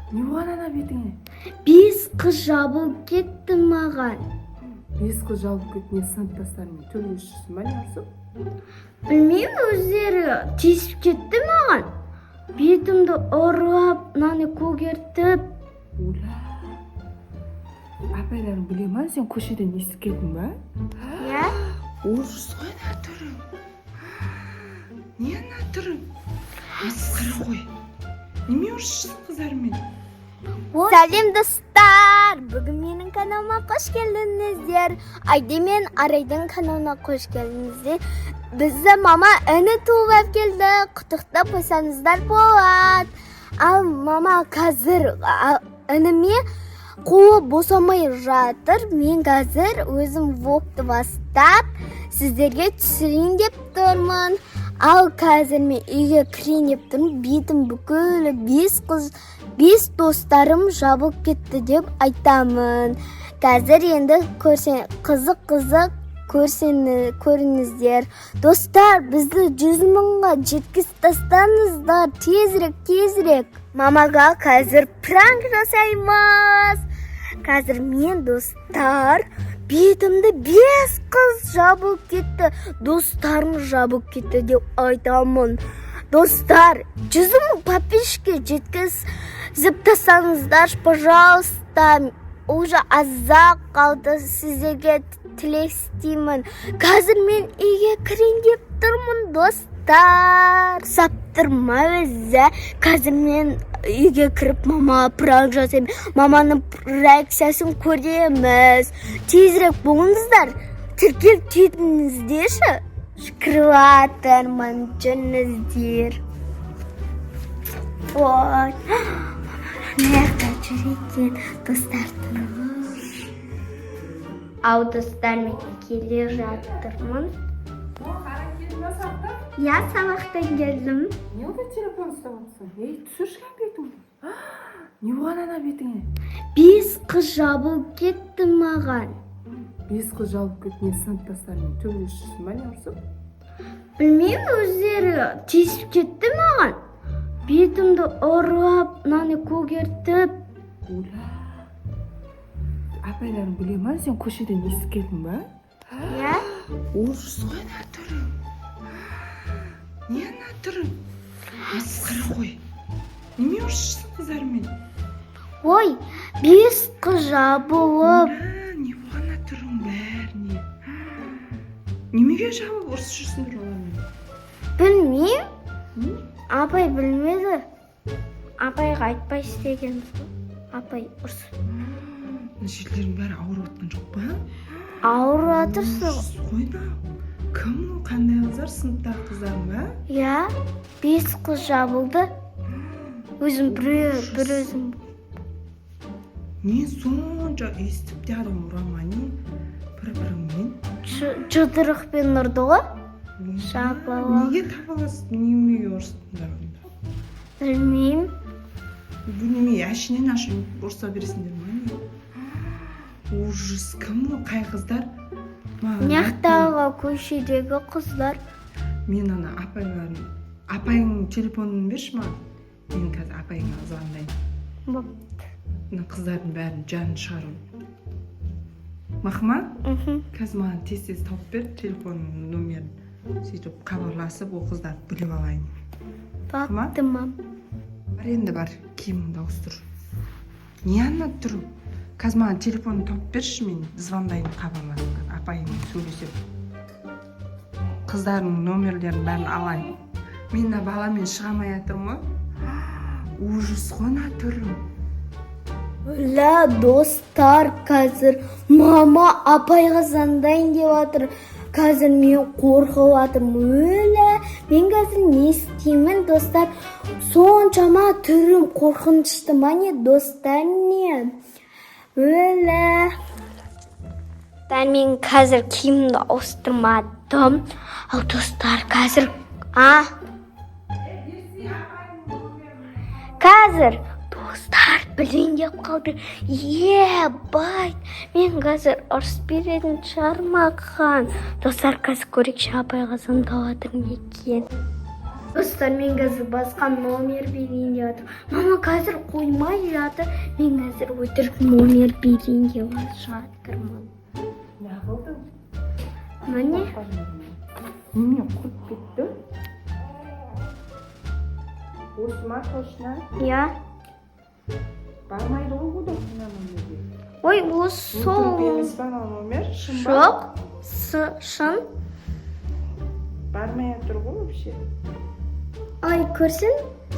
Не болған ана бетіңе? Бес қыз жабылып кетті маған. Бес қыз жабылып кетті. Не, сыныптастарыңмен төбелесіп жүрсің ба, не ұрысып? Білмеймін, өздері тиісіп кетті маған. Бетімді ұрып, мынаны көгертіп. Оля, апайларың біле ма? Сен көшеден естіп келдің ба? Иә. Ужас қой ана түрің. Не ана түрің? Масқара ғой. Неме ұрысып жүрсің қыздармен? Сәлем, достар! Бүгін менің каналыма қош келдіңіздер. Айди мен Арайдың каналына қош келдіңіздер. Бізді мама іні туып алып келді. Құттықтап қойсаңыздар болады. Ал мама қазір ініме қолы босамай жатыр. Мен қазір өзім влогты бастап, сіздерге түсірейін деп тұрмын. Ал қазір мен үйге кірейін деп тұрмын. Бетім бүкілі бес қыз, бес достарым жабылып кетті деп айтамын. Қазір енді көрсе, қызық қызық көрсені, көріңіздер. Достар, бізді 100 мыңға жеткізіп тастаңыздар. Тезірек, тезірек. Мамаға қазір пранк жасаймыз. Қазір мен, достар, бетімді бес қыз жабылып кетті, достарым жабылып кетті деп айтамын. Достар, 100 мың подписчикке жеткізіп тастаңыздаршы, пожалуйста. Уже аз-ақ қалды, сіздерге тілек істеймін. Қазір мен үйге кірейін деп тұрмын, достар. Саптырма өзі. Қазір мен үйге кіріп, мама пранк жасаймын. Маманың реакциясын көреміз. Тезірек болыңыздар. Тіркеліп кетіңіздерші. Кіріп жатырмын, жүріңіздер. Ой, мына жақта жүр екен, достар, тыныш. Ал, достар, мен келе жатырмын. О, қара, келдің ба сабақтан? Иә, сабақтан келдім. Не болды, телефон ұстап отырсың? Ей, түсірші бетіңді. Не болған ана бетіңе? Бес қыз жабылып кетті маған. Бес қыз жабылып кетті. Не, сыныптастарыңмен төбелесіп жүрсің ба, не ұрысып? Білмеймін, өздері тиісіп кетті маған. Бетімді ұрып, мынаны көгертіп. Оля, апайларың біле ма? Сен көшеден естіп келдің ба? Иә. Ужас қой ана түрің. Не ана түрің? Масқара ғой. Неме ұрысып жүрсің қыздармен? Ой, бес қыз жабылып. Оля, не болған ана түрің бәріне? Немеге жабылып ұрысып жүрсіңдер олармен? Білмеймін. М? Апай білмеді. Апайға айтпай істегенбіз ғой. Апай ұрысып. Мына жерлерің бәрі ауырып жатқан жоқ па? Ауырып жатырсың. Ужас қой мынау. Кім ол, қандай қыздар? Сыныптағы қыздарың ба? Иә, бес қыз жабылды. Өзім бір өзім. Не, сонша өйстіп те адам ұра ма, не, бір біріңмен? Жұдырықпен ұрды ғой. Жабылып. Неге табаласып, неменеге ұрыстыңдар онда? Білмеймін. Бұл неме, әшейінен әшейін ұрыса бересіңдер ма, не? Ужас, кім ол, қай қыздар? Маған Мына жақтағы көшедегі қыздар. Мен ана апайларым, апайыңның телефонын берші маған, мен қазір апайыңа звондайын. Бопты. Мына қыздардың бәрін жанын шығару мақма. Мхм. Қазір маған тез тез тауып бер телефонның номерін, сөйтіп хабарласып, ол қыздарды біліп алайын. Бопты, мам. Бар енді, бар, киіміңді ауыстыр. Не ана түрің? Қазір маған телефонын тауып берші, мен звондайын, хабарласып, апайыңмен сөйлесемін, қыздардың номерлерін бәрін алайын. Мен мына баламен шыға алмай жатырмын ғой. Ужас қой мына түрің. Ля, достар, қазір мама апайға звондайын деп жатыр. Қазір мен қорқып жатырмын. Өлә, мен қазір не істеймін, достар? Соншама түрім қорқынышты ма, не, достар, не? Өлә. Достар, мен қазір киімімді ауыстырмадым. Ал, достар, қазір а? Қазір, достар, білейін деп қалды. Ебать, мен қазір ұрыс беретін шығар маған. Достар, қазір көрейікші, апайға звондап жатыр ма екен. Достар, мен қазір басқа номер берейін деп жатырмын. Мама қазір қоймай жатыр. Мен қазір өтірік номер берейін деп жатырмын. Не қылдың? Міне. Немене, құрып кетті? Осы ма точно? Иә. Бармайды ғой гудок мына номерге. Ой, осы сол. Өтірік емес па мына номер? Шын ба? Жоқ. Шын. Бармай тұр ғой вообще. Ай, көрсін,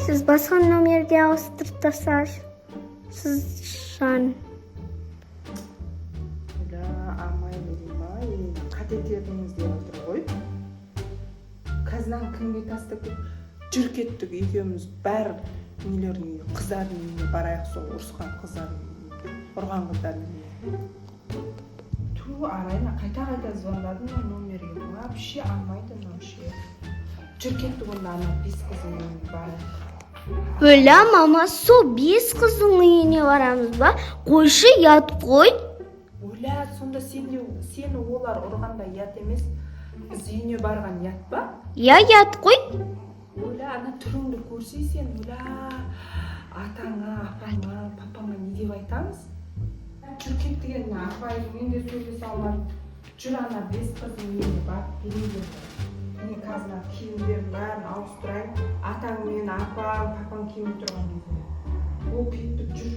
сіз басқа номерге ауыстырып тастаңыз. Сіз шын. Ля, алмайды дей ма? Енді қате тердіңіз деп отыр ғой. Қазір мынаны кімге тастап кет? Жүр, кеттік екеуміз, бәрі нелердің үйіне, қыздардың үйіне барайық, сол ұрысқан қыздардың үйіне, ұрған қыздардың үйіне. Ту, Арайна, қайта қайта звондадым мына номерге, вообще алмайды мынау ше. Жүр, кеттік онда, ана бес қыздың үйіне барайық. Өлә, мама, сол бес қыздың үйіне барамыз ба? Қойшы, ұят қой. Оля, сонда сен де, сені олар ұрғанда ұят емес, біз үйіне барған ұят па? Иә, ұят қой. Оля, ана түріңді көрсей сен, оля, атаңа, апаңа, папаңа не деп айтамыз? Жүр, кеттік енді, апайыңмен де сөйлесе алмадым. Жүр, ана бес қыздың үйіне барып келейік енді. Міне, қазір мына киімдердің бәрін ауыстырайын, атаң мен апаң, папаң келмей тұрған кезде. Ол, кеттік, жүр.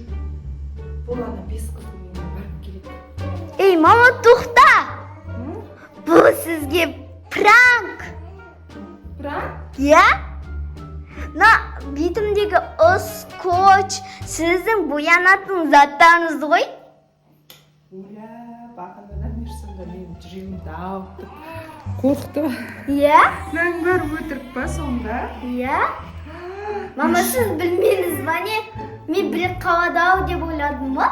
Бол, ана бес қыздың үйіне барып келейік. Ей, мама, тоқта. М? Бұл сізге пранк. Пранк? Иә? Мына бетімдегі скотч сіздің боянатын заттарыңыз ғой. Оля, бағанадан бері сонда менің жүрегімді ауыртып қорқытып. Иә? Мынаның бәрі өтірік па сонда? Иә. Мама, сіз білмедіңіз ба, не? Мен біліп қалады ау деп ойладым ба?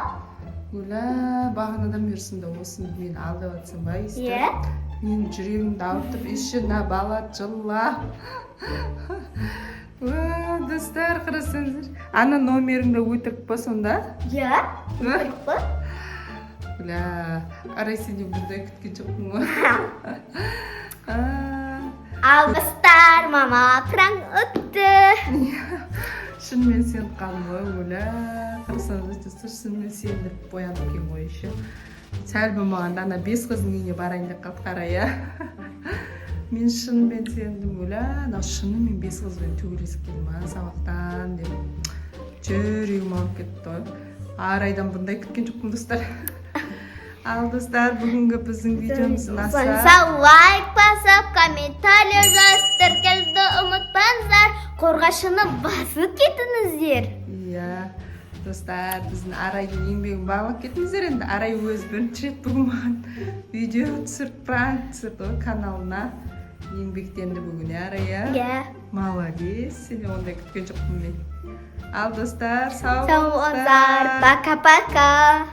Оля, бағанадан бері сонда осыны мені алдап жатсың ба өйстіп? Иә. Менің жүрегімді ауыртып, еще мына бала жылап. Уа, достар, қарасаңыздар, ана номерің де өтірік па сонда? Иә. Өтірік қой. Оля, Арай, сенен бұндай күткен жоқпын ғой. А, Ал, достар, мама пранк өтті. Шынымен сеніп қалдым ғой, оля. Қарасаңыздар, достар, шынымен сендіріп боянып екен ғой еще. Сәл болмағанда ана бес қыздың үйіне барайын деп қалды, қара, иә. Мен шынымен сендім, оля, мынау шынымен бес қызбен төбелесіп келді ма сабақтан деп жүрегім ауырып кетті ғой. Арайдан бұндай күткен жоқпын, достар. Ал, достар, бүгінгі біздің видеомыз ұнаса, Ұнаса, лайк басып, комментарий жазып, тіркелуді ұмытпаңыздар. Қоңыраушаны басып кетіңіздер. Иә, достар, біздің Арайдың еңбегін бағалап кетіңіздер енді. Арай өзі бірінші рет бүгін маған видео түсіріп, пранк түсірді ғой каналына. Еңбектенді бүгін, иә, Арай, иә? Иә. Молодец, сені ондай күткен жоқпын мен. Ал, достар, сау Сау болыңыздар. Пока-пока.